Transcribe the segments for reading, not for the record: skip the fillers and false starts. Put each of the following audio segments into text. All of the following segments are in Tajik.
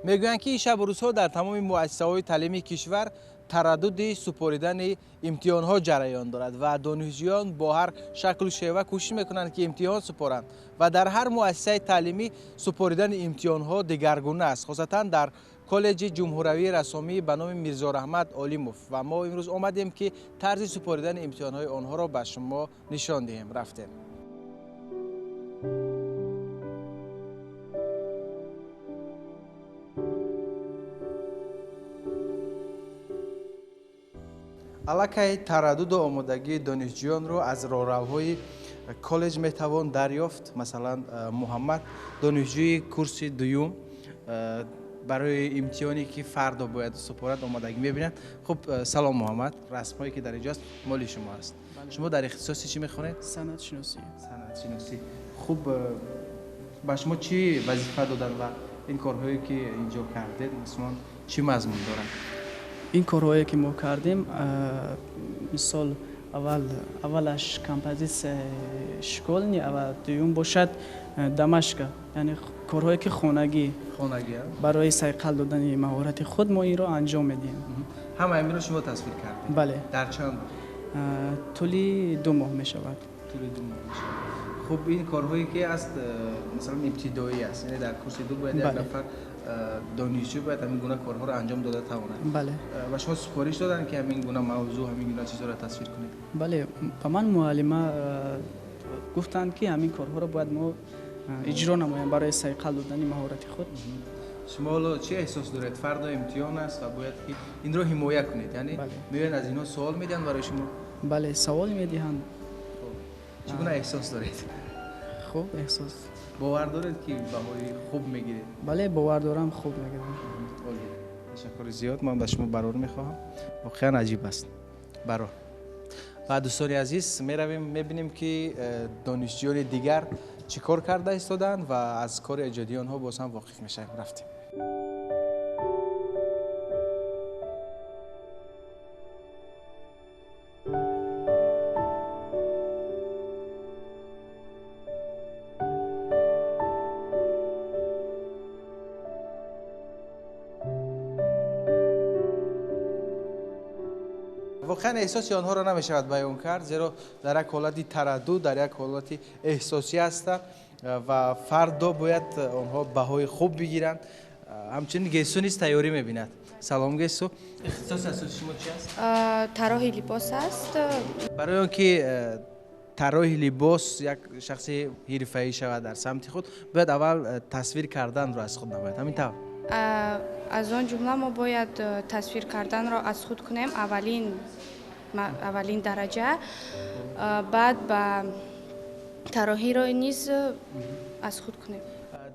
Мегӯянд, ки ин шабу рӯзҳо дар тамоми муассисаҳои таълимии кишвар тараддуди супоридани имтиҳонҳо ҷараён дорад ва донишҷӯён бо ҳар шаклу шева кӯшиш мекунанд, ки имтиҳон супоранд ва дар ҳар муассисаи таълимӣ супоридани имтиҳонҳо дигаргуна аст, хусусан дар коллеҷи ҷумҳуравии рассомӣ ба номи Мирзо Раҳмат Олимов. Ва мо имрӯз омадем, ки тарзи супоридани имтиҳонҳои онҳоро ба шумо нишон диҳем. Рафтем. Аллакай тараддуду омодагии донишҷӯёнро аз роҳравҳои коллеҷ метавон дарёфт. Масалан, Муҳаммад, донишҷӯи курси дуюм, барои имтиҳоне, ки фардо бояд супорад, омодагӣ мебинад. Хуб, салом, Муҳаммад. Расмҳое, ки дар инҷоаст, моли шумо аст. Шумо дар ихтисоси чӣ мехонед? Санъатшиносӣ. Санъатшиносӣ. Хуб, ба шумо чӣ вазифа доданд ва ин корҳое, ки инҷо кардед, масалан, чӣ мазмун доранд? Ин корҳое, ки мо кардем, мисол, аввалаш композитсияи школьный ва дуюм бошад домашка, яъне корҳое, ки хонагӣ барои сайқал додани маҳорати худ мо инро анҷом медиҳем. Ҳама инро шумо тасвир кардед? Бале. Дар чанд? Тӯли 2 моҳ мешавад. Тӯли 2 моҳ мешавад. Хуб, ин корҳое, ки аст, масалан, ибтидоӣ аст, яъне дар курси ду бояд як нафар донишҷӯ бояд ҳамин гуна корҳоро анҷом дода тавонад. Бале. Ва шумо супориш доданд, ки ҳамин гуна мавзӯъ, ҳамин гуна чизҳоро тасвир кунед? Бале, ба ман муаллима гуфтанд, ки ҳамин корҳоро бояд мо иҷро намоем барои сайқал додани маҳорати худ. Шумо ҳоло чӣ эҳсос доред? Фардо имтиҳон аст ва бояд ки инро ҳимоя кунед, яъне меоянд, аз инҳо суол медиҳанд барои шумо? Бале, савол медиҳанд. Чӣ гуна эҳсос доред? Хуб эҳсос. Бовар доред, ки баҳои хуб мегиред? Бале, бовар дорам, хуб мегирам. Олӣ, ташаккури зиёд. Ман ба шумо барор мехоҳам. Воқеан аҷиб аст. Барор. Ва дӯстони азиз, меравем, мебинем, ки донишҷӯёни дигар чӣ кор карда истодаанд ва аз кори эҷодии онҳо боз ҳам воқиф мешавем. Рафтем. Воқеан эҳсоси онҳоро намешавад баён кард, зеро дар як ҳолати тараддуд, дар як ҳолати эҳсосӣ ҳастанд ва фардо бояд онҳо баҳои хуб бигиранд. Ҳамчунин Гесу низ тайёрӣ мебинад. Салом, Гесу. Ихтисоси асосии шумо чи аст? Тарроҳи либос аст. Барои он ки тарроҳи либос як шахси ҳирфаӣ шавад дар самти худ, бояд аввал тасвир карданро аз худ намояд. Ҳамин тавр? Аз он ҷумла мо бояд тасвир карданро аз худ кунем, аввалин дараҷа, баъд ба тарроҳиро низ аз худ кунем.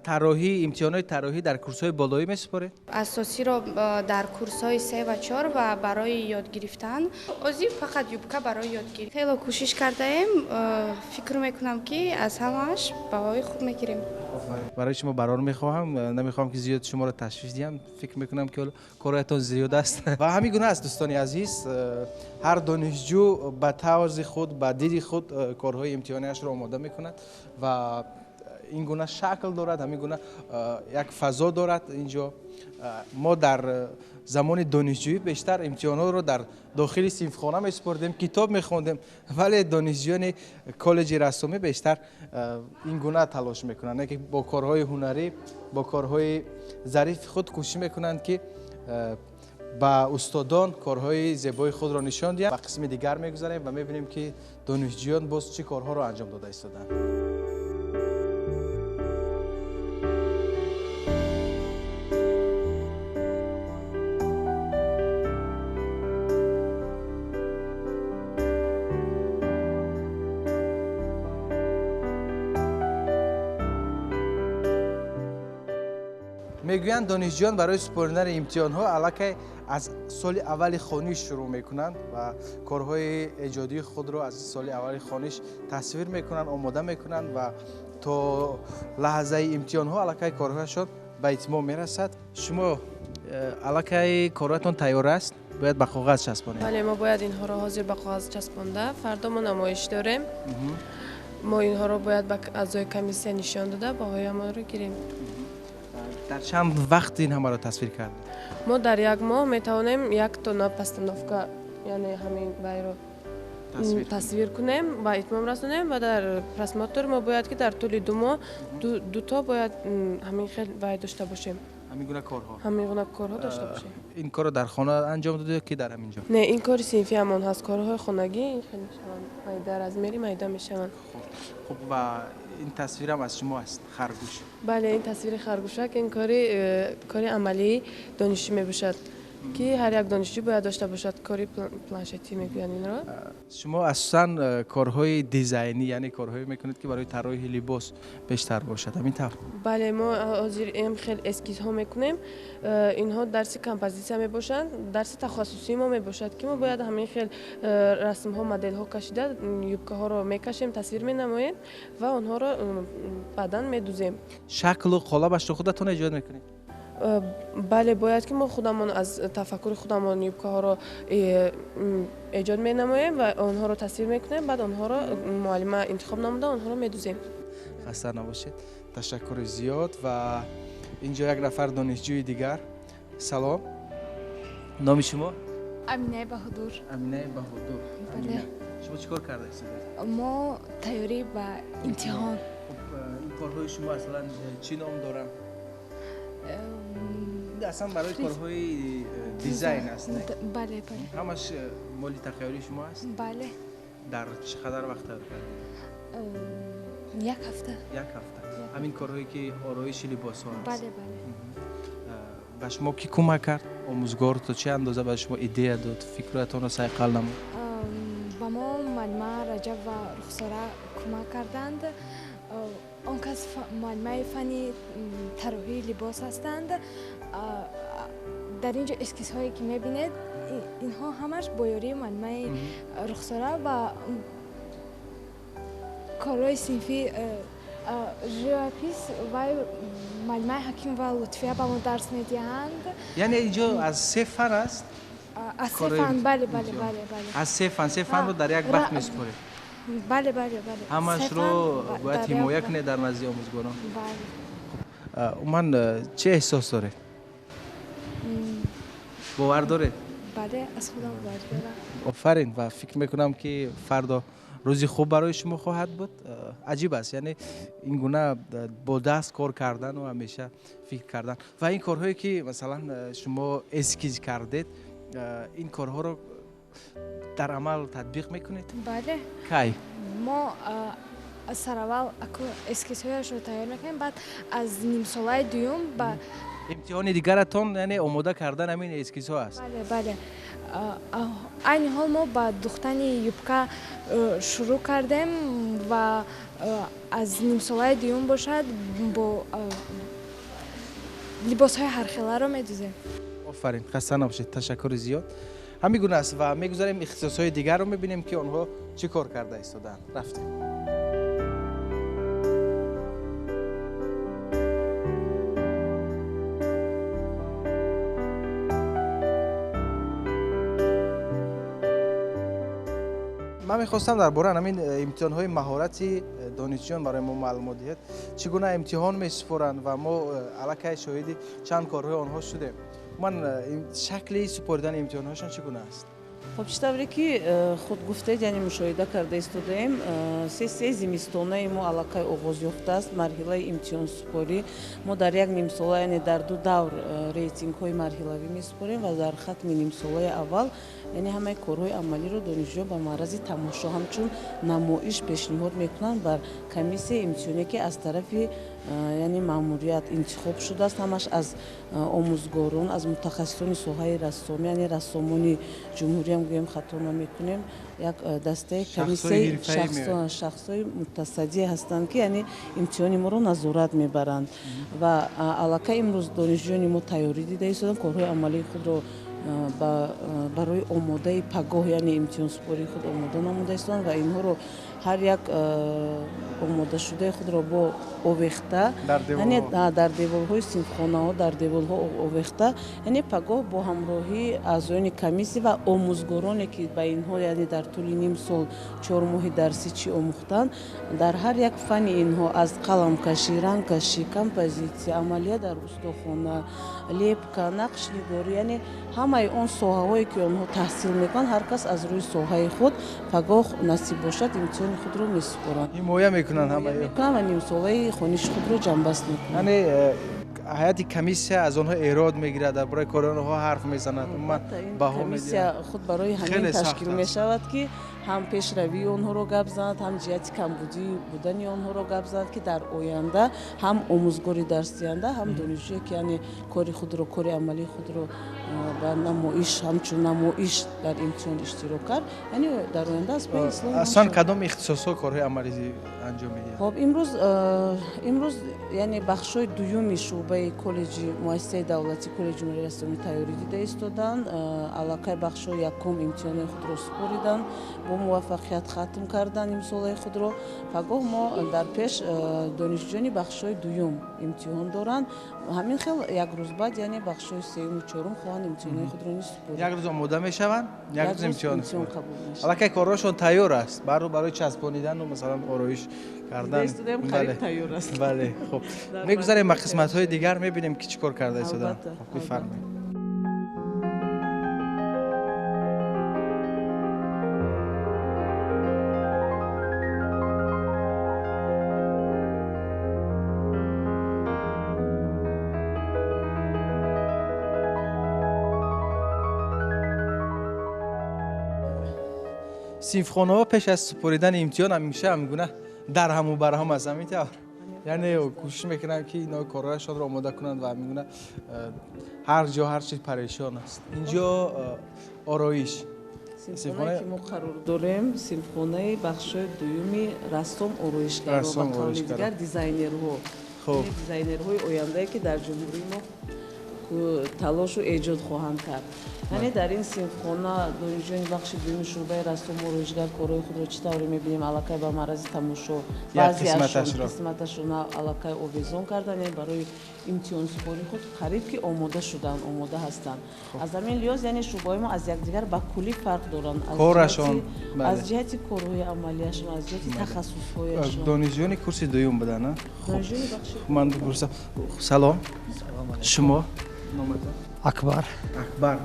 Тарроҳӣ, имтиҳонҳои тарроҳӣ дар курсҳои болоӣ месупоред? Асосиро дар курсҳои 3 ва 4 ва барои ёд гирифтан. Озӣ фақат юбка барои ёдгирӣ. Хело кӯшиш кардаем, фикр мекунам, ки аз ҳамааш баҳои хуб мегирем. Барои шумо барор мехоҳам, намехоҳам, ки зиёд шуморо ташвиш диҳам. Фикр мекунам, ки корҳоятон зиёд аст. Ва ҳамин гуна аст, дӯстони азиз, ҳар донишҷӯ ба тарзи худ, ба диди худ корҳои имтиҳониашро омода мекунад ва ин гуна шакл дорад, ҳамин гуна як фазо дорад. Инҷо мо дар замони донишҷӯӣ бештар имтиҳонҳоро дар дохили синфхона месупордем, китоб мехондем, вале донишҷӯёни коллеҷи рассомӣ бештар ин гуна талош мекунанд, ки бо корҳои ҳунарӣ, бо корҳои зарифи худ кӯшиш мекунанд, ки ба устодон корҳои зебои худро нишон диҳанд. Ба қисми дигар мегузарем ва мебинем, ки донишҷӯён боз чӣ корҳоро анҷом дода истодаанд. Мегӯянд, донишҷӯён барои супоридани имтиҳонҳо аллакай аз соли аввали хониш шурӯъ мекунанд ва корҳои эҷодии худро аз соли аввали хониш тасвир мекунанд, омода мекунанд ва то лаҳзаи имтиҳонҳо аллакай корҳояшон ба итмом мерасад. Шумо аллакай корҳоятон тайёр аст, бояд ба коғаз часпонед? Бале, мо бояд инҳоро ҳозир ба коғаз часпонда. Фардо мо намоиш дорем. Мо инҳоро бояд ба аъзои комиссия нишон дода, баҳоямонро гирем. Дар чанд вақт ин ҳамаро тасвир кардед? Мо дар як моҳ метавонем як тона постановка, яъне ҳамин вайро тасвир кунем ва итмом расонем ва дар просмотр мо бояд ки дар тӯли 2 моҳ дуто бояд ҳамин хел вай дошта бошем. Ҳамин гуна корҳо? Ҳамин гуна корҳо дошта бошем. Ин корро дар хона анҷом додед ё ки дар ҳамин ҷо? Не, ин кори синфиамон ҳаст. Корҳои хонагӣ ин хел мешаванд, майда размери майда мешаванд. Хуб, ва ин тасвирам аз шумо аст, харгӯш? Бале, ин тасвири харгӯшак ин кори амалии донишҷӯ мебошад, ки ҳар як донишҷӯ бояд дошта бошад. Кори планшетӣ мегӯянд инро. Шумо асосан корҳои дизайнӣ, яъне корҳое мекунед, ки барои тарроҳи либос бештар бошад, ҳамин тавр? Бале, мо ҳозир ин хел эскизҳо мекунем. Инҳо дарси композитсия мебошанд, дарси тахассусии мо мебошад, ки мо бояд ҳамин хел расмҳо, моделҳо кашида, юбкаҳоро мекашем, тасвир менамоем ва онҳоро баъдан медузем. Шаклу қолабашро худатон эҷод мекунед? Бале, бояд ки мо худамон аз тафаккури худамон юбкаҳоро эҷод менамоем ва онҳоро тасвир мекунем, баъд онҳоро муаллима интихоб намуда онҳоро медузем. Хаста набошед, ташаккури зиёд. Ва инҷо як нафар донишҷӯи дигар. Салом, номи шумо? Аминаи Баҳодур. Аминаи Баҳодур. Бале. Шумо чӣ кор кардаистед? Мо тайёрӣ ба имтиҳон. Ин корҳои шумо аслан чӣ ном доранд? Аслан барои корҳои дизайн аст, не? Бале, бале. Ҳамаш моли тахайюли шумо аст? Бале. Дар чӣ қадар вақт тайёр кардед? Як ҳафта. Як ҳафта. Ҳамин корҳое ки ороиши либосҳо аст? Бале, бале. Ба шумо кӣ кӯмак кард? Омӯзгор то чӣ андоза ба шумо идея дод, фикратонро сайқал намуд? Ба мо муаллима Раҷаб ва Рухсора кӯмак карданд. Он кас муаллимаи фанни тарроҳии либос ҳастанд. Дар ин ҷо эскизҳое ки мебинед, инҳо ҳамаш бо ёрии муаллимаи Рухсора ва корҳои синфӣ, живопис ва муаллимаи Ҳаким ва Лутфия ба мо дарс медиҳанд. Яъне ин ҷо аз се фан аст? Аз се фан, бале, бале, бале, бале. Аз се фан, се фанро дар як вақт месупоред? Бале, бале, бале. Ҳамашро бояд ҳимоя кунед дар назди омӯзгорон? Бале. Умуман чӣ эҳсос доред? Бовар доред? Бале, аз худам бовар дорам. Офарин, ва фикр мекунам, ки фардо рӯзи хуб барои шумо хоҳад буд. Аҷиб аст, яъне ин гуна бо даст кор кардану ҳамеша фикр кардан. Ва ин корҳое ки масалан шумо эскиз кардед, ин корҳоро дар амал татбиқ мекунед? Бале. Кай? Мо сараввал эскизҳояшро тайёр мекунем, баъд аз нимсолаи дуюм ба имтиҳони дигаратон, яъне омода кардан ҳамин эскизҳо аст? Бале, бале. Айни ҳол мо ба духтани юбка шурӯъ кардем ва аз нимсолаи дуюм бошад бо либосҳои ҳархеларо медузем. Офарин, хаста набошед, ташаккури зиёд. Ҳамин гуна аст ва мегузарем ихтисосҳои дигарро мебинем, ки онҳо чӣ кор карда истодаанд. Рафтем. Ман мехостам дар бораи ҳамин имтиҳонҳои маҳорати донишҷӯён барои мо маълумот диҳед. Чӣ гуна имтиҳон месупоранд ва мо аллакай шоҳиди чанд корҳои онҳо шудем. Ман шакли супоридани имтиҳонҳошон чӣ гуна аст? Хоб, чӣ тавре ки худ гуфтед, яъне мушоҳида карда истодаем, сессияи зимистонаи мо аллакай оғоз ёфтааст. Марҳилаи имтиҳонсупорӣ мо дар як нимсола, яъне дар ду давр рейтингҳои марҳилавӣ месупорем ва дар хатми нимсолаи аввал, яъне ҳамаи корҳои амалиро донишҷӯён ба маърази тамошо ҳамчун намоиш пешниҳод мекунанд бар комиссияи имтиҳоние, ки аз тарафи яъне маъмурият интихоб шудааст. Ҳамаш аз омӯзгорон, аз мутахассисони соҳаи рассомӣ, яъне рассомони ҷумҳуриям гӯем хато намекунем, як дастаи комиссияи шахсҳои мутасаддӣ ҳастанд, ки яъне имтиҳони моро назорат мебаранд. Ва аллакай имрӯз донишҷӯёни мо тайёрӣ дида истоданд, корҳои амалии худро барои омодаи пагоҳ, яъне имтиҳонсупории худ омода намуда истоданд ва инҳоро ҳар як омодашудаи худро бо овехта, яъне дар деворҳои синфхонаҳо, дар деворҳо овехта, яъне пагоҳ бо ҳамроҳии аъзоёни комиссия ва омӯзгороне, ки ба инҳо яъне дар тӯли ним сол 4 моҳи дарсӣ чӣ омӯхтанд, дар ҳар як фани инҳо аз қаламкашӣ, рангкашӣ, композитсия, амалия дар устохона, лепка, нақшнигорӣ, яъне ҳамаи он соҳаҳое, ки онҳо таҳсил мекунанд, ҳар кас аз рӯи соҳаи худ пагоҳ насиб бошад имтиҳони худро месупоранд. Ҳимоя мекунанд ҳамаи ва нимсолаи хониши худро ҷамъбаст мекунанд. Яъне ҳайати комиссия аз онҳо эрод мегирад, дар бораи кори онҳо ҳарф мезанад. Комиссия худ барои ҳамин ташкил мешавад, ки ҳам пешравии онҳоро гап занад, ҳам ҷиҳати камбудӣ будани онҳоро гап занад, ки дар оянда ҳам омӯзгори дарсдиҳанда, ҳам донишҷӯе, ки яъне кори худро, кори амалии худро ба намоиш, ҳамчун намоиш дар имтиҳон иштирок кард, яъне дар оянда аз паи ислоҳ. Аслан кадом ихтисосҳо корҳои амалӣ анҷом медиҳанд? Хоб, имрӯз яъне бахшҳои дуюми шӯъбаи коллеҷи муассисаи давлатии коллеҷи ҷумҳурии рассомӣ тайёрӣ дида истоданд. Аллакай бахшҳои якум имтиҳони худро супориданд, бо муваффақият хатм карданд имсолаи худро. Пагоҳ мо дар пеш донишҷӯёни бахшҳои дуюм имтиҳон доранд. Ҳамин хел як рӯз баъд яъне бахшҳои сеюму чорум хоҳанд имтиҳони худро низ супорид. Як рӯз омода мешаванд, як рӯз имтиҳон қабул мешавад. Аллакай корҳошон тайёр аст барои часпонидану масалан ороиш кардан. Қариб тайёр аст. Бале, хуб, мегузарем ба қисматҳои дигар, мебинем ки чӣ кор карда истодаанд. Бифармоед. Синфхонаҳо пеш аз супоридани имтиҳон ҳамеша ҳамгуна дарҳаму барҳам аст, ҳамин тавр. Яъне кӯшиш мекунанд, ки ино корҳояшонро омода кунанд ва ҳамингуна ҳар ҷо ҳар чиз парешон аст. Инҷо ороиш. Синфхонае ки мо қарор дорем, синфхонаи бахшҳои дуюми рассом ороишгарро, ба қавли дигар дизайнерҳо, дизайнерҳои ояндае, ки дар ҷумҳурии мо талошу эҷод хоҳанд кард. Яъне дар ин синфхона донишҷӯёни бахши дуюми шӯъбаи рассом ороишгар корҳои худро чӣ тавре мебинем, аллакай ба маррази тамошо баъзеашон қисматашон аллакай овезон карданд, яъне барои имтиҳонсупории худ қариб ки омода шуданд, омода ҳастанд. Аз ҳамин лиҳоз яъне шӯъбаҳои мо аз якдигар ба куллӣ фарқ доранд, аз ҷиҳати корҳои амалияшон, аз ҷиҳати тахассусҳояшон. Донишҷӯёни курси дуюм буданд? Ман бипурсам. Салом, шумо? Акбар. Акбар,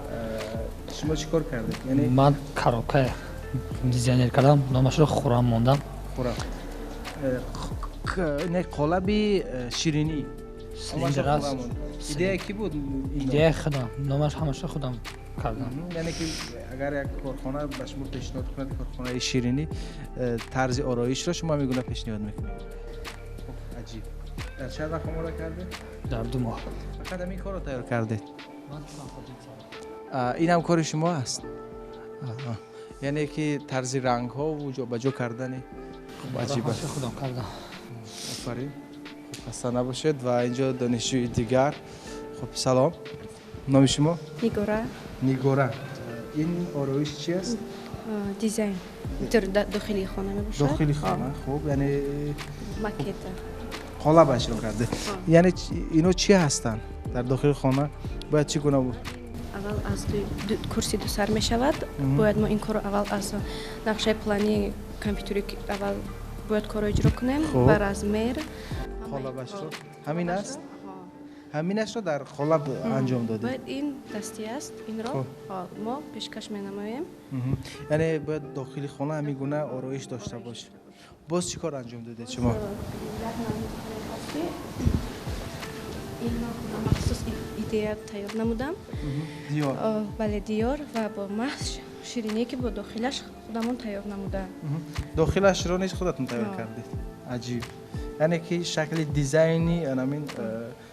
шумо чӣ кор кардед? Ман коробка дизайнер кардам, номашро Хурам мондам. Хурам. Не, қолаби ширинӣ. Идея ки буд? Идея худам, номаш ҳамаша худам кардам. Яъне ки агар як корхона ба шумо пешниҳод кунад, корхонаи ширинӣ, тарзи ороишро шумо ҳамин гуна пешниҳод мекунед? Аҷиб. Дар чанд вақт омода кардед? Дар 2 моҳ. Фақат ҳамин корро тайёр кардед? Ин ҳам кори шумо аст? Яъне ки тарзи рангҳову ҷобаҷо кардани аҷиб аст. Худам кардам. Офарин. Хуб, хаста набошед. Ва инҷо донишҷӯи дигар. Хуб, салом. Номи шумо? Нигора. Нигора. Ин ороиш чи аст? Дизайн. Дохили хона мебошад. Дохили хона. Хуб, яъне макета. Қолабашро карде. Яъне ино чӣ ҳастанд? Дар дохили хона бояд чӣ гуна буд? Аввал аз курси дусар мешавад. Бояд мо ин корро аввал аз нақшаи плани компютери аввал бояд корро иҷро кунем ба размер. Қолабашро ҳамин аст? Ҳаминашро дар қолаб анҷом додед? Бояд ин дастӣ аст, инро мо пешкаш менамоем. Яъне бояд дохили хона ҳамин гуна ороиш дошта бошад. Боз чӣ кор анҷом додед шумо? Инро махсус идея тайёр намудам. Диёр. Бале, диёр ва бо маҳз шириние ки бо дохилаш худамон тайёр намудам. Дохилашро низ худатон тайёр кардед? Аҷиб. Яъне ки шакли дизайни ҳамин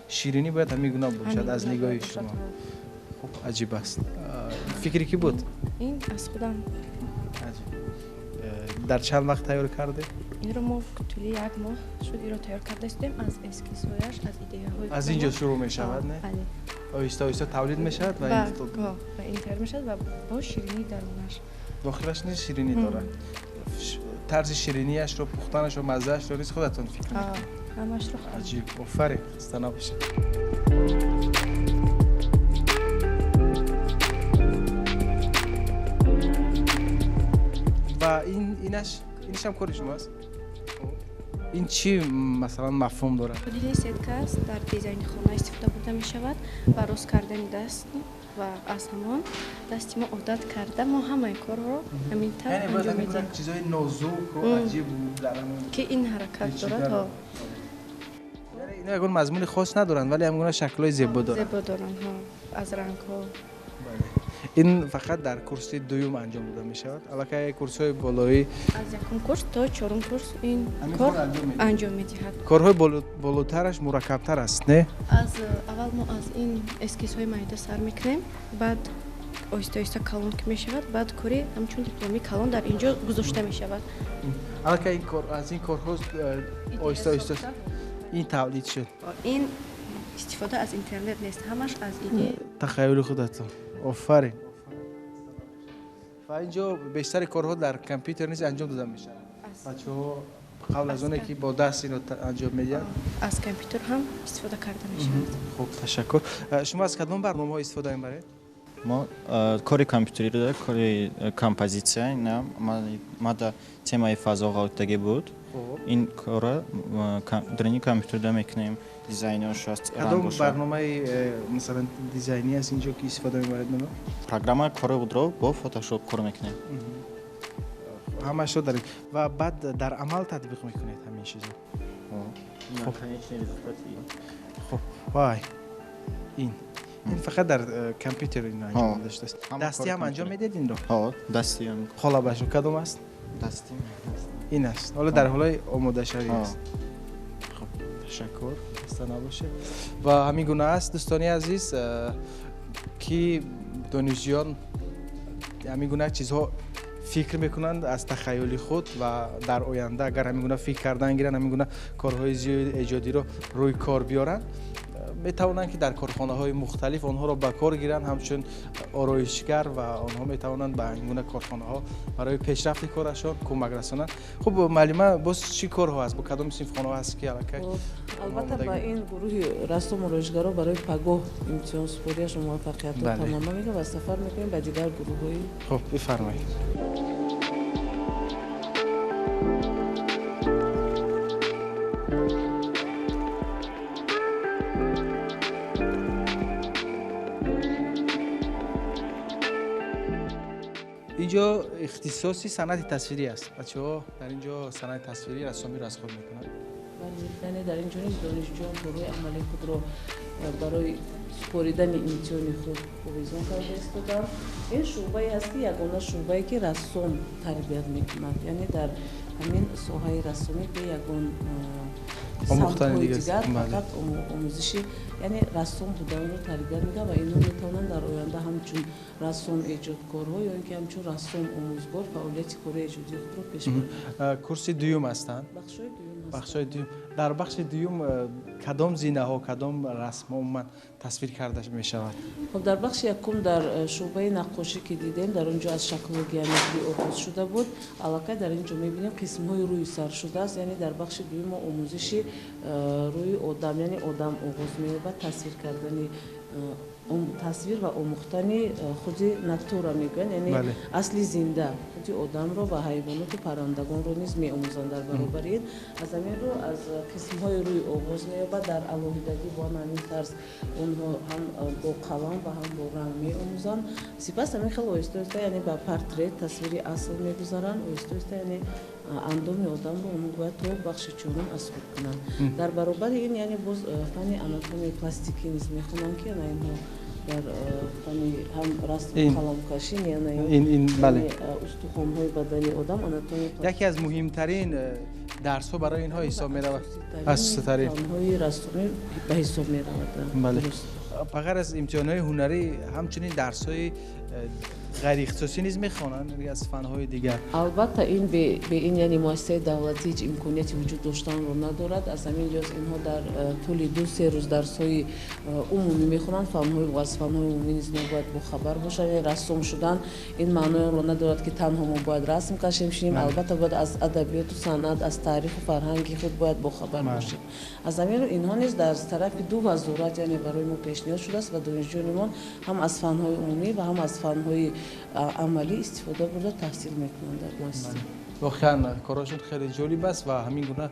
ширинӣ бояд ҳамин гуна бошад аз нигоҳи шумо. Хуб, аҷиб аст. Фикри кӣ буд? Ин аз худам. Аҷиб. Дар чанд вақт тайёр кардед? Инро мо тӯли як моҳ шуд инро тайёр карда истем аз эскизҳояш, аз идеяҳои. Аз инҷо шурӯъ мешавад, не? Бале. Оҳиста оҳиста тавлид мешавад ва ин тайёр мешавад ва бо ширинӣ дарунаш. Дохилаш низ ширинӣ дорад. тарзи ширинияшро, пухтанашро, маззаашро низ худатон фикр мекунед? Ҳамашро худам. Аҷиб, офарин, хаста набошед. Ва инаш ҳам кори шумост? Ин чӣ масалан мафҳум дорад? Дини сетка аст, дар дизайни хона истифода бурда мешавад ва рост кардани даст, ва аз ҳамон дасти мо одат карда, мо ҳамаи корро ҳамин тавр Яъне бояд анҷом ҳамин гуна медиҳем. чизҳои нозуку аҷиб дар ҳамон Ки ин ҳаракат дорад. Печидаро. Яъне ино ягон мазмуни хос надоранд, вале ҳамин гуна шаклҳои зебо доранд. Зебо доранд, ҳо, аз рангҳо. Ин фақат дар курси дуюм анҷом дода мешавад, аллакай курсҳои болоӣ? Аз якум курс то чорум курс ин Ҳамин кор кор анҷом медиҳад. Анҷом медиҳад. Корҳои болотараш мураккабтар аст, не? Аз аввал мо аз ин эскизҳои майда сар мекунем, баъд оҳиста оҳиста калон ки мешавад, баъд кори ҳамчун дипломи калон дар ин ҷо гузошта мешавад. Аллакай ин кор аз ин корҳо оҳиста оҳиста ин тавлид шуд. Ин истифода аз интернет нест, ҳамаш аз идея. Тахайюли худатон, офарин. Ва ин ҷо бештари корҳо дар компютер низ анҷом дода мешавад, бачаҳо қабл аз оне ки бо даст ино анҷом медиҳанд? Аз компютер ҳам истифода карда мешавад. Хуб, ташаккур. Шумо аз кадом барномаҳо истифода мебаред? Мо кори компютериро, кори композитсия, ина мада темаи фазо ғалтагӣ буд. Ин кора дарини компютерда мекунем, дизайнош аст. Кадом барномаи масалан дизайнӣ аст инҷо ки истифода мебаред? Программа кори худро бо Фотошоп кор мекунем. Ҳамашро дар ва баъд дар амал татбиқ мекунед ҳамин чизо? Хуб, вай, ин фақат дар компютер ин анҷом дода шудааст. Дастӣ ҳам анҷом медиҳед инро? Дастӣ. Қолабашо кадом аст? Дастӣ. Ин аст, ҳоло дар ҳолаи омодашавӣ аст. Хуб, ташаккур, хаста набошед. Ва ҳамин гуна аст, дӯстони азиз, ки донишҷӯён ҳамин гуна чизҳо фикр мекунанд аз тахайюли худ ва дар оянда агар ҳамин гуна фикр кардан гиранд, ҳамин гуна корҳои зиёди эҷодиро рӯи кор биёранд, метавонанд ки дар корхонаҳои мухталиф онҳоро ба кор гиранд ҳамчун ороишгар ва онҳо метавонанд ба ин гуна корхонаҳо барои пешрафти корашон кӯмак расонанд. Хуб, муаллима, боз чӣ корҳо ҳаст, бо кадом синфхонаҳо ҳаст ки аллакай? Албатта, ба ин гурӯҳи рассом ороишгаро барои пагоҳ имтиҳонсупориашон муваффақиятро таманно мекунем ва сафар мекунем ба дигар гурӯҳҳои. Хуб, бифармоед. Инҷо ихтисоси санъати тасвирӣ аст. Бачаҳо дар ин ҷо санъати тасвирӣ, рассомиро аз худ мекунанд. Яъне дар ин ҷо низ донишҷӯён корҳои амалии худро барои супоридани имтиҳони худ овезон карда истоданд. Ин шӯъбае аст, ки ягона шӯъбае ки рассом тарбият мекунад, яъне дар ҳамин соҳаи рассомӣ бе ягон самтҳои дигар фақат омӯзиши, яъне рассом буданро тарбият мекунад ва инҳо метавонанд дар оянда ҳамчун рассом эҷодкорҳо ё ин ки ҳамчун рассом омӯзгор фаъолияти кори эҷодии худро пеш баранд. Курси дуюм ҳастанд? Бахшҳои дуюм. Бахшҳои дуюм. Дар бахши дуюм кадом зинаҳо, кадом расмҳо умуман тасвир карда мешавад? Хуб, дар бахши якум, дар шӯъбаи наққошӣ ки дидем, дар он ҷо аз шаклҳои геометрӣ оғоз шуда буд. Аллакай дар ин ҷо мебинем, қисмҳои рӯи сар шудааст. Яъне дар бахши дуюм мо омӯзиши рӯи одам, яъне одам оғоз меёбад, тасвир кардани тасвир ва омӯхтани худи натура мегӯянд, яъне асли зинда, худи одамро ва ҳайвоноту паррандагонро низ меомӯзанд. Дар баробари ин, аз ҳамин рӯ аз қисмҳои рӯй оғоз меёбад. Дар алоҳидагӣ бо ҳамин тарз онҳо ҳам бо қалам ва ҳам бо ранг меомӯзанд. Сипас ҳамин хел оҳиста оҳиста, яъне ба портрет, тасвири асл мегузаранд. Оҳиста оҳиста, яъне андоми одамро онҳо бояд то бахши чорум аз худ кунанд. Дар баробари ин, яъне боз фанни анатомияи пластикӣ низ мехонанд, ки ана инҳо дар фанни ҳам расму қаламкашӣ, устухонҳои бадани одам, анатомия. Яке аз муҳимтарин дарсҳо барои инҳо ҳисоб меравад. Асоситарин фанҳои рассомӣ ба ҳисоб меравад. Бале, ба ғайр аз имтиҳонҳои ҳунарӣ, ҳамчунин дарсҳои Ғайриихтисосӣ низ мехонанд аз фанҳои дигар. Албатта, ин бе ин, яъне муассисаи давлатӣ ҳеҷ имконияти вуҷуд доштанро надорад. Аз ҳамин лиҳоз инҳо дар тӯли 2-3 рӯз дарсҳои умумӣ мехонанд. Фанҳои аз фанҳои умумӣ низ мо бояд бохабар бошанд. Яъне рассом шудан ин маънои онро надорад, ки танҳо мо бояд расм кашем, шинем. Албатта, бояд аз адабиёту санъат, аз таъриху фарҳанги худ бояд бохабар бошем. Аз ҳамин рӯ инҳо низ дар тарафи ду вазорат, яъне барои мо пешниҳод шудааст ва донишҷӯёни ҳам аз фанҳои умумӣ ва ҳам аз фанҳои амалӣ истифода бурда таҳсил мекунанд дар муассиса. Воқеан, корҳошон хеле ҷолиб аст ва ҳамин гуна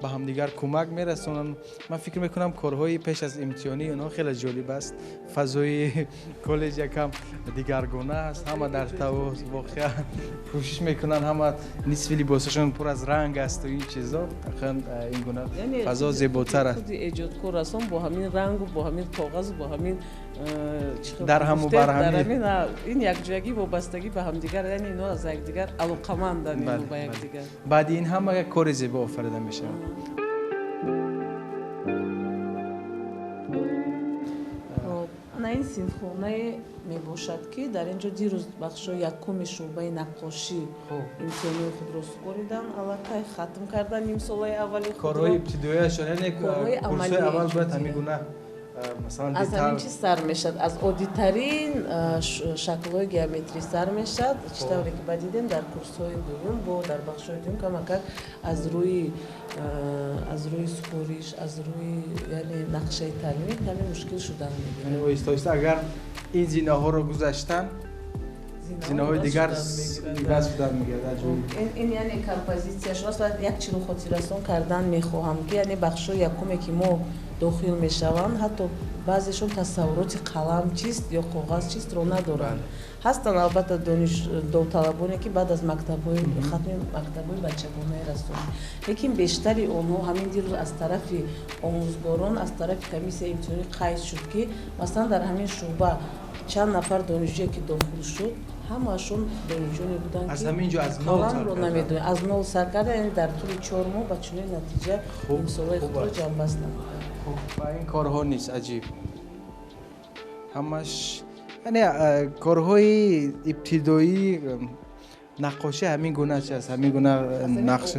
ба ҳамдигар кӯмак мерасонанд. Ман фикр мекунам, корҳои пеш аз имтиҳонии онҳо хеле ҷолиб аст. Фазои коллеҷ якам дигаргуна аст, ҳама дар тавоз, воқеан кӯшиш мекунанд, ҳама нисфи либосашон пур аз ранг асту ин чизо. Воқеан, ин гуна фазо зеботар аст. Худи эҷодкор рассом бо ҳамин рангу бо ҳамин коғазу бо ҳамин дарҳаму барҳамӣ. Ин якҷоягӣ, вобастагӣ ба ҳамдигар, яъне инҳо аз якдигар алоқаманданд ба якдигар. Баъди ин ҳама як кори зебо офарида мешавад. Ана ин синфхонае мебошад, ки дар ин ҷо дирӯз бахшҳои якуми шӯъбаи наққошӣ имтиҳонои худро супориданд, аллакай хатм карданд нимсолаи аввали худро. Корҳои ибтидоияшон, яъне курсҳои аввал бояд ҳамин гуна, масалан, аз ҳамин чиз сар мешавад, аз оддитарин шаклҳои геометрӣ сар мешавад. Чӣ тавре ки ба дидем, дар курсҳои дуюм бо дар бахшҳои дуюм камакак аз рӯи супориш, аз рӯи, яъне, нақшаи таълимӣ каме мушкил шудан мегирад. Оҳиста оҳиста агар ин зинаҳоро гузаштан, зинаҳои дигар иваз шудан мегирад. Ин, яъне, композитсия шудааст. Ва як чиро хотиррасон кардан мехоҳам, ки, яъне, бахшҳои якуме ки мо дохил мешаванд, ҳатто баъзешон тасаввуроти қалам чист ё коғаз чистро надоранд. Ҳастанд, албатта, довталабоне, ки баъд аз мактабҳои хатми мактабҳои бачагонаи рассомӣ, лекин бештари онҳо ҳамин дирӯз аз тарафи омӯзгорон, аз тарафи комиссияи имтиҳонӣ қайд шуд, ки масалан дар ҳамин шӯъба чанд нафар донишҷӯе ки дохил шуд, ҳамаашон донишҷӯёне буданд, аз ҳамин ҷо аз нол қаламро намедонанд, аз нол сар карда, яъне дар тӯли 4 моҳ ба чунин натиҷа нимсолаи худро ҷамъбаст намуданд. Ва ин корҳо низ аҷиб, ҳамаш, яъне, корҳои ибтидоии наққошӣ ҳамин гуна чи аст, ҳамин гуна нақш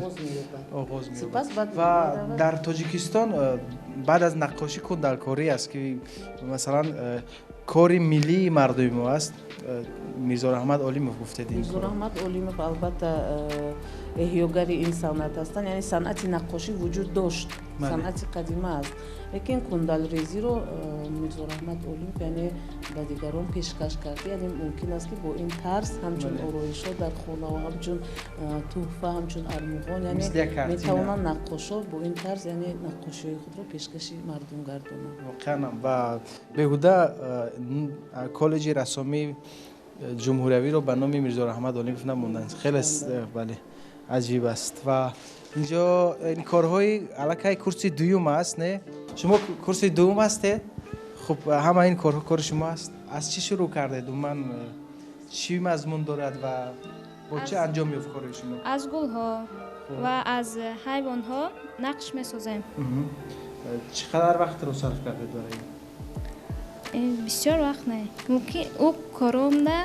оғоз меёбад. Ва дар Тоҷикистон баъд аз наққошӣ кундалкорӣ аст, ки масалан кори миллии мардуми мо аст. Мирзораҳмат Олимов гуфтед. Мирзораҳмат Олимов, албатта, эҳёгари ин санъат ҳастанд. Яъне санъати наққошӣ вуҷуд дошт, санъати қадима аст, лекин кундалрезиро Мирзораҳмат Олимов, яъне, ба дигарон пешкаш кард. Яъне мумкин аст, ки бо ин тарз ҳамчун ороишҳо дар хонаҳо, ҳамчун тӯҳфа, ҳамчун армуғон, яъне метавонанд наққошҳо бо ин тарз, яъне, наққошиҳои худро пешкаши мардум гардонанд. Воқеан, ва беҳуда коллеҷи рассомии ҷумҳуриявиро ба номи Мирзораҳмат Олимов намонданд. Хеле, бале, аҷиб аст. Ва инҷо ин корҳои аллакай курси дуюм аст, не? Шумо курси дуюм ҳастед. Хуб, ҳама ин корҳо кори шумо аст. Аз чӣ шурӯъ кардед? Умуман, чӣ мазмун дорад ва бо чӣ анҷом ёфт кори шумо? Аз гулҳо ва аз ҳайвонҳо нақш месозем. Чӣ қадар вақтро сарф кардед барои ин? Бисёр вақт не, мумкин, ӯ коромда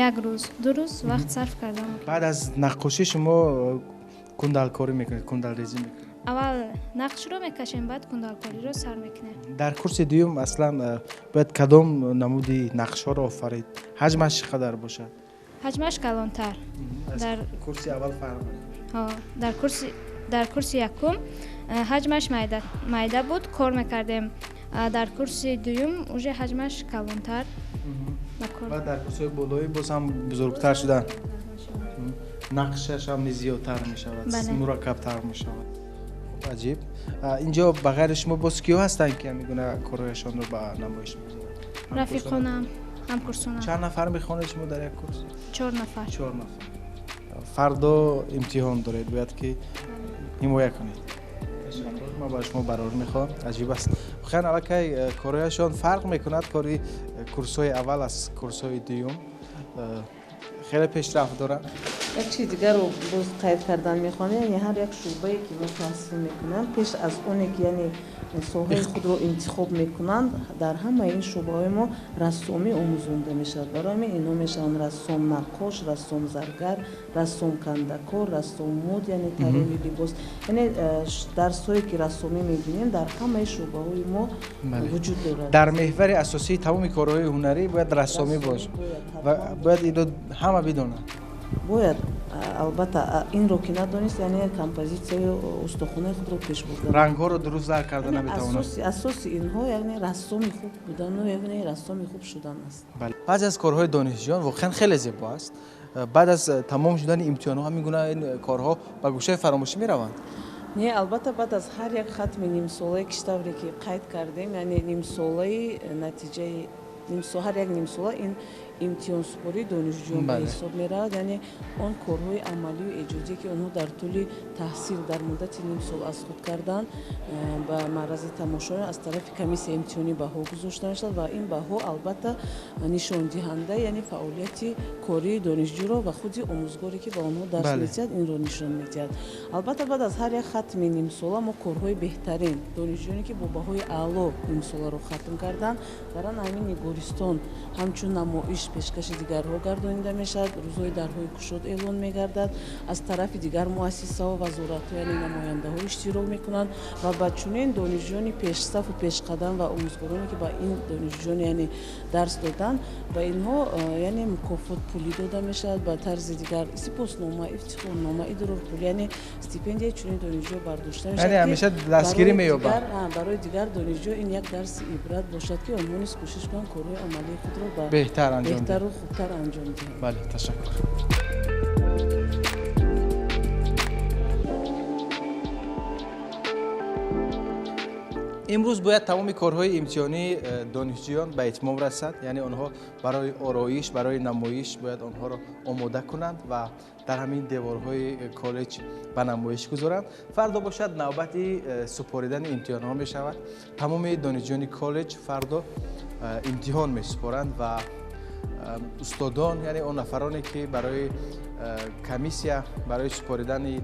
як рӯз, 2 рӯз вақт сарф кардам. Баъд аз наққошӣ шумо кундалкорӣ мекунед, кундалрезӣ мекунед? Аввал нақшро мекашем, баъд кундалкориро сар мекунем. Дар курси дуюм аслан бояд кадом намуди нақшҳоро офарид? Ҳаҷмаш чӣ қадар бошад? Ҳаҷмаш калонтар. Дар курси аввал фарқ? Дар курси якум ҳаҷмаш майда буд, кор мекардем. Дар курси дуюм уже ҳаҷмаш калонтар. Ва дар курсҳои болоӣ боз ҳам бузургтар шудан, нақшаш ҳам низ зиёдтар мешавад, мураккабтар мешавад. Аҷиб. Инҷо ба ғайри шумо боз киҳо ҳастанд, ки ҳамин гуна корҳояшонро ба намоиш мегузоранд? Рафиқонам, ҳамкурсонам. Чанд нафар мехонед шумо дар як курс? Чор нафар. Чор нафар. Фардо имтиҳон доред, бояд ки ҳимоя кунед. Ташаккур, ман ба шумо барор мехоҳам. Аҷиб аст воқеан, аллакай корҳояшон фарқ мекунад. Кори курсҳои аввал аз курсҳои дуюм хеле пешрафт доранд. Як чизи дигарро боз қайд кардан мехоҳам. Яъне ҳар як шӯъбае ки мо таҳсил мекунам, пеш аз оне ки, яъне, соҳаи худро интихоб мекунанд, дар ҳамаи ин шӯъбаҳои мо рассомӣ омӯзонда мешавад. Барои ҳамин инҳо мешаванд рассом наққош, рассом заргар, рассом кандакор, рассом мод, яъне тарроҳи либос. Яъне дарсҳое ки рассомӣ мебинем, дар ҳамаи шӯъбаҳои мо вуҷуд дорад. Дар меҳвари асосии тамоми корҳои ҳунарӣ бояд рассомӣ бошад ва бояд инро ҳама бидонанд. Бояд, албатта, инро ки надонист, яъне композитсияи устохонаи худро пеш бурда, рангҳоро дуруст зарб карда наметавонад. Асоси инҳо яъне рассоми хуб будану яъне рассоми хуб шудан аст. Баъзе аз корҳои донишҷӯён воқеан хеле зебо аст. Баъд аз тамом шудани имтиҳонҳо ҳамин гуна ин корҳо ба гӯшаи фаромӯшӣ мераванд. Не, албатта, баъд аз ҳар як хатми нимсолае, ки тавре ки қайд кардем, яъне нимсолаи натиҷаи ҳар як нимсола ин имтиҳонсупории донишҷӯён ба ҳисоб меравад, яъне он корҳои амалию эҷодие, ки онҳо дар тӯли таҳсил дар муддати ним сол аз худ карданд, ба маърази тамошо аз тарафи комиссияи имтиҳонӣ баҳо гузошта мешавад ва ин баҳо албатта нишондиҳанда, яъне фаъолияти кории донишҷӯро ва худи омӯзгоре, ки ба онҳо дарс медиҳад, инро нишон медиҳад. Албатта, баъд аз ҳар як хатми нимсола мо корҳои беҳтарин донишҷӯёне, ки бо баҳои аъло нимсоларо хатм карданд, дар ҳамин нигористон ҳамчун намоиш пешкаши дигарҳо гардонида мешавад. Рӯзҳои дарҳои кушод эълон мегардад, аз тарафи дигар муассисаҳо, вазоратҳо, яъне намояндаҳо иштирок мекунанд ва ба чунин донишҷӯёни пешсафу пешқадам ва омӯзгороне, ки ба ин донишҷӯён яъне дарс доданд, ба инҳо яъне мукофот пулӣ дода мешавад, ба тарзи дигар сипоснома, ифтихорнома, идрорпул, яъне стипендияи чунин донишҷӯ бардошта мешавад. Ҳамеша дастгирӣ меёбад. Барои дигар донишҷӯ ин як дарси ибрат бошад, ки онҳо низ кӯшиш кунанд корҳои амалии худро беҳтар анҷом беҳтару хубтар анҷом диҳанд. Бале, ташаккур. Имрӯз бояд тамоми корҳои имтиҳонии донишҷӯён ба итмом расад, яъне онҳо барои ороиш, барои намоиш бояд онҳоро омода кунанд ва дар ҳамин деворҳои коллеҷ ба намоиш гузоранд. Фардо бошад навбати супоридани имтиҳонҳо мешавад. Тамоми донишҷӯёни коллеҷ фардо имтиҳон месупоранд ва устодон, яъне он нафароне, ки барои комиссия барои супоридани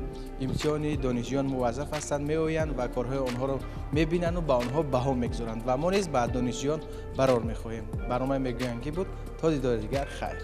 имтиҳони донишҷӯён муваззаф ҳастанд, меоянд ва корҳои онҳоро мебинанду ба онҳо баҳо мегузоранд ва мо низ ба донишҷӯён барор мехоҳем. Барномаи мегӯянд ки буд. То дидори дигар, хайр.